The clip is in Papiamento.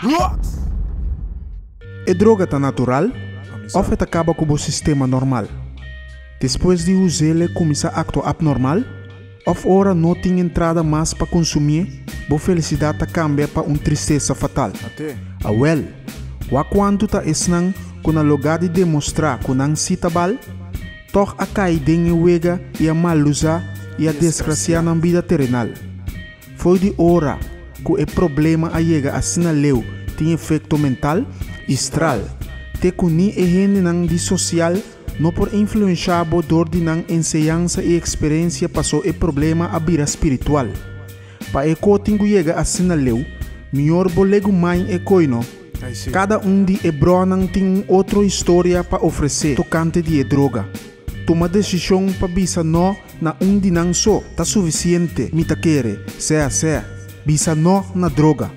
Rocks! E droga ta natural òf e ta kaba ku bo sistema normal? Despues di us'el e kuminsá aktua apnormal? Òf ora no tin entrada mas pa konsumié, bo felisidat ta kambia pa un tristesa fatal? Awèl, wak kuantu ta esnan ku na lugá di demostrá ku nan sí ta bal, tòg a kai den e wega i a malusá i a desgrasiá nan bida terenal. Fo'i di ora ku e problema a yega asina leu tin efekto mental i stral, te ku ni e hendenan di sosial no por influenshá bo dor di nan enseñansa i eksperensia pasó e problema a bira spiritual. Pa e ko tin ku yega asina leu, mior bo legu main e koi no. Kada un di e bronan tin un otro historia pa ofresé tokante di e droga. Tuma desishon pa bisa no na un di nan so ta sufisiente, mi ta kere, sea sea. Bisa no na droga.